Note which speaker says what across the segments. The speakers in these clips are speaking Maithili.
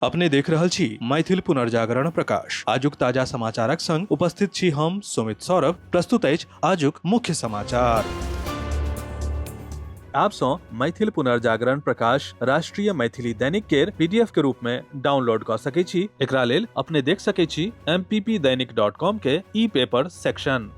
Speaker 1: अपने देख रहल छी मैथिल पुनर्जागरण प्रकाश। आजुक ताजा समाचारक संग उपस्थित छी हम सुमित सौरभ। प्रस्तुत अछि आजुक मुख्य समाचार। आप सँ मैथिल पुनर्जागरण प्रकाश राष्ट्रीय मैथिली दैनिक केर पीडीएफ के रूप में डाउनलोड कऽ सकै छी। एकरा लेल अपने देख सकै छी mppdainik.com के ई पेपर सेक्शन।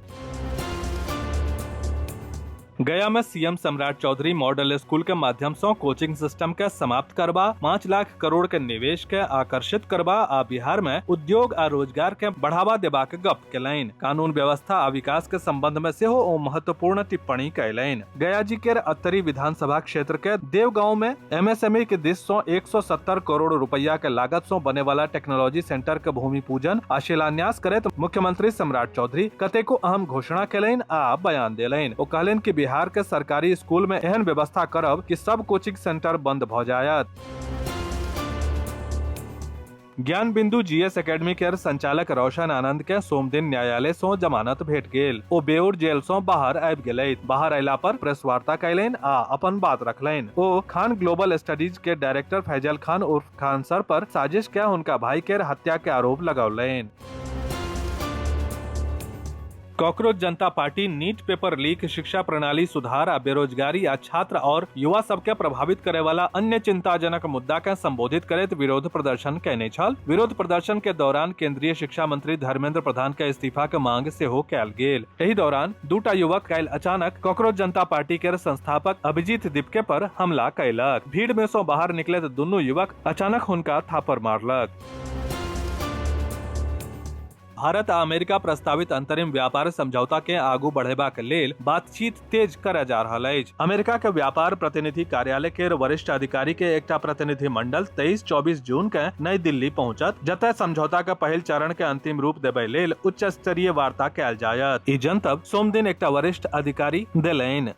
Speaker 1: गया में CM Samrat Chaudhary model school के माध्यम से कोचिंग सिस्टम के समाप्त करबा, 5 लाख करोड़ के निवेश के आकर्षित करबा आ बिहार में उद्योग आ रोजगार के बढ़ावा देबाक गप केलनि। कानून व्यवस्था आ विकास के संबंध में सेहो ओ महत्वपूर्ण टिप्पणी कयलनि। गया जी के अत्तरी विधानसभा क्षेत्र के देवगांव में एमएसएमई के दिस से 170 करोड़ रुपया के लागत से बने वाला टेक्नोलॉजी सेंटर के भूमि पूजन आ शिलान्यास करैत मुख्यमंत्री सम्राट चौधरी कतेको अहम घोषणा केलनि आ बयान देलनि। ओ कहलनि कि बिहार के सरकारी स्कूल में एहन व्यवस्था करब कि सब कोचिंग सेंटर बंद भ जायत। ज्ञान बिंदु जीएस एकेडमी केर संचालक रोशन आनंद के सोमदिन न्यायालय सं जमानत भेट गेल। ओ बेउर जेल सं बाहर आबि गेलथि। बाहर अयला पर प्रेस वार्ता कयलनि आ अपन बात रखलनि। ओ खान ग्लोबल स्टडीज के डायरेक्टर फैजल खान उर्फ खान सर पर साजिश के हुनका भाई केर हत्या के आरोप लगौलनि। Cockroach Janata party NEET paper leak, शिक्षा प्रणाली सुधार आ बेरोजगारी आ छात्र और युवा सबके प्रभावित करे वाला अन्य चिंताजनक मुद्दा के संबोधित करैत विरोध प्रदर्शन कयने छल। विरोध प्रदर्शन के दौरान केंद्रीय शिक्षा मंत्री धर्मेंद्र प्रधान के इस्तीफा के मांग सेहो कयल गेल। एहि दौरान दूटा युवक काल्हि अचानक कॉकरोच जनता पार्टी के संस्थापक अभिजीत दीपके पर हमला कयलक। भीड़ में सं बाहर निकलैत दुनू युवक अचानक हुनका थापड़ मारलक। भारत आ अमेरिका प्रस्तावित अंतरिम व्यापार समझौता के आगू बढ़ेबाक लेल बातचीत तेज करय जा रहल अछि। अमेरिका के व्यापार प्रतिनिधि कार्यालय के वरिष्ठ अधिकारी के एकटा प्रतिनिधि मंडल 23-24 जून के नई दिल्ली पहुंचत, जतय समझौता के पहिल चरण के अंतिम रूप देबय लेल उच्च स्तरीय वार्ता कयल जायत। ई जनतब सोमदिन एकटा वरिष्ठ अधिकारी देलनि।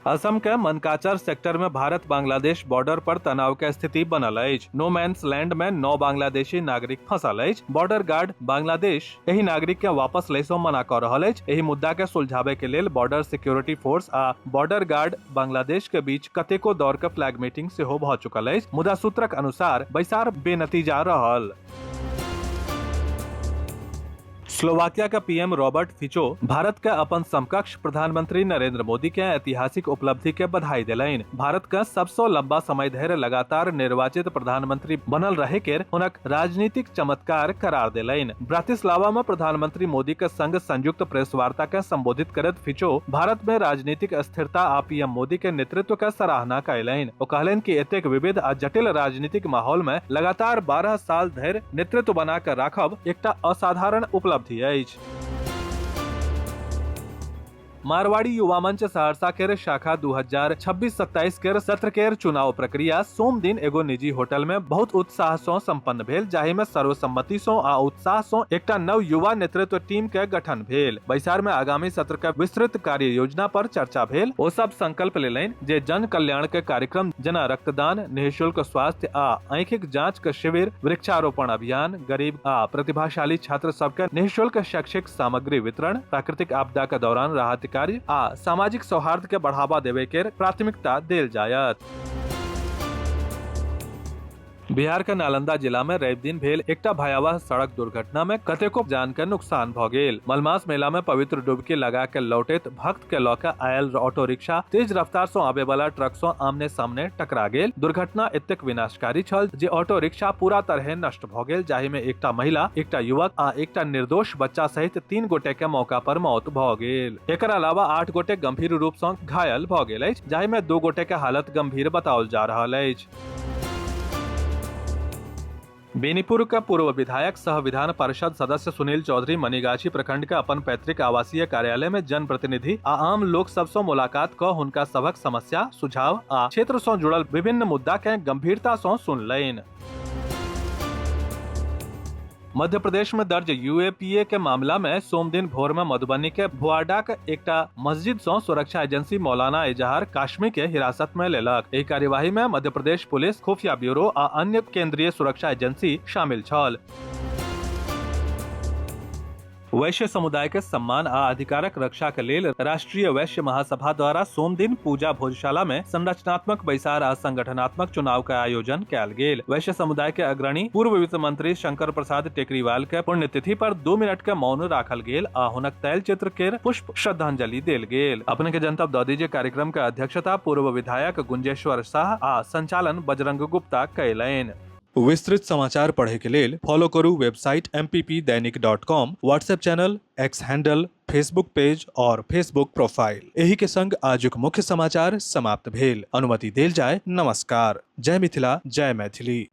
Speaker 1: असम के मनकाचर सेक्टर में भारत बांग्लादेश बॉर्डर पर तनाव के स्थिति बनल अछि। नो मैंस लैंड में 9 बांग्लादेशी नागरिक फंसल अछि। बॉर्डर गार्ड बांग्लादेश एहि नागरिक के वापस लै सं मना क रहल अछि। एहि मुद्दा के सुलझाबे के लेल बॉर्डर सिक्योरिटी फोर्स आ बॉर्डर गार्ड बांग्लादेश के बीच कतेको दौर के फ्लैग मीटिंग सेहो भ चुकल अछि, मुदा सूत्रक अनुसार बैसार बेनतीजा रहल। स्लोवाकिया के पीएम रॉबर्ट फिचो भारत के अपन समकक्ष प्रधानमंत्री नरेंद्र मोदी के ऐतिहासिक उपलब्धि के बधाई देलनि। भारत के सबसँ लंबा समय धरि लगातार निर्वाचित प्रधानमंत्री बनल रहे के हुनक राजनीतिक चमत्कार करार देलनि। ब्रातिस्लावा में प्रधानमंत्री मोदी के संग संयुक्त प्रेस वार्ता के संबोधित करैत फिचो भारत में राजनीतिक स्थिरता आ पीएम मोदी के नेतृत्व के सराहना कयलनि। ओ कहलनि कि एतेक विविध आ जटिल राजनीतिक माहौल में लगातार 12 साल धरि नेतृत्व बना कऽ राखब एकटा असाधारण उपलब्धि अछि। मारवाड़ी युवा मंच सहरसा केर शाखा 2026-27 केर सत्र केर चुनाव प्रक्रिया सोम दिन एगो निजी होटल में बहुत उत्साह सँ संपन्न भेल, जाहि में सर्वसम्मति सँ आ उत्साह सँ एकटा नव युवा नेतृत्व टीम के गठन भेल। बैसार में आगामी सत्र के विस्तृत कार्य योजना पर चर्चा भेल। ओ सब संकल्प लेलनि जे जन कल्याण के कार्यक्रम जेना रक्तदान, निःशुल्क स्वास्थ्य आ आँखिक जांच के शिविर, वृक्षारोपण अभियान, गरीब आ प्रतिभाशाली छात्र सबके निःशुल्क शैक्षिक सामग्री वितरण, प्राकृतिक आपदा के दौरान राहत कार्य आ सामाजिक सौहार्द के बढ़ावा देवे के प्राथमिकता देल जायत। बिहार के नालंदा जिला में रवि दिन भेल एकटा भयावह सड़क दुर्घटना में कतेको जान के नुकसान भ गेल। मलमास मेला में पवित्र डुबकी लगा के लौटैत भक्त के लऽ के आयल ऑटो रिक्शा तेज रफ्तार से आबे वाला ट्रक से आमने सामने टकरा गेल। दुर्घटना एतेक विनाशकारी छल जे ऑटो रिक्शा पूरा तरह नष्ट भ गेल, जाहि में एकटा महिला, एकटा युवक आ एकटा निर्दोष बच्चा सहित 3 गोटे के मौका पर मौत भ गेल। एकर अलावा 8 गोटे गंभीर रूप से घायल भ गेल अछि, जाहि में 2 गोटे के हालत गंभीर बताओल जा रहल अछि। बेनीपुर के पूर्व विधायक सह विधान परिषद सदस्य सुनील चौधरी मनीगाछी प्रखंड के अपन पैतृक आवासीय कार्यालय में जनप्रतिनिधि आ आम लोक सब से मुलाकात क हुनका सभक समस्या, सुझाव आ क्षेत्र से जुड़ल विभिन्न मुद्दा के गंभीरता से सुनलनि। मध्य प्रदेश में दर्ज यूएपीए के मामला में सोमदिन भोर में मधुबनी के भुआडा के एकटा मस्जिद से सुरक्षा एजेंसी मौलाना इजहार काशमी के हिरासत में लेलक। एहि कार्यवाही में मध्य प्रदेश पुलिस, खुफिया ब्यूरो आ अन्य केंद्रीय सुरक्षा एजेंसी शामिल छल। वैश्य समुदाय के सम्मान आ अधिकारक रक्षा के लेल राष्ट्रीय वैश्य महासभा द्वारा सोमदिन पूजा भोजशाला में संरचनात्मक बैसार आ संगठनात्मक चुनाव के आयोजन कयल गेल। वैश्य समुदाय के अग्रणी पूर्व वित्त मंत्री शंकर प्रसाद टेकरीवाल के पुण्यतिथि पर 2 मिनट के मौन राखल गेल आ हुनक तैल चित्र के पुष्प श्रद्धांजलि देल गेल। अपने के जनतब दऽ दी जे कार्यक्रम के अध्यक्षता पूर्व विधायक गुंजेश्वर शाह आ संचालन बजरंग गुप्ता कयलनि। विस्तृत समाचार पढ़े के लेल फॉलो करू website mppdainik.com, WhatsApp channel, X handle, Facebook page और फेसबुक प्रोफाइल। एही के संग आजुक मुख्य समाचार समाप्त भेल। अनुमति देल जाय। नमस्कार। जय मिथिला, जय मैथिली।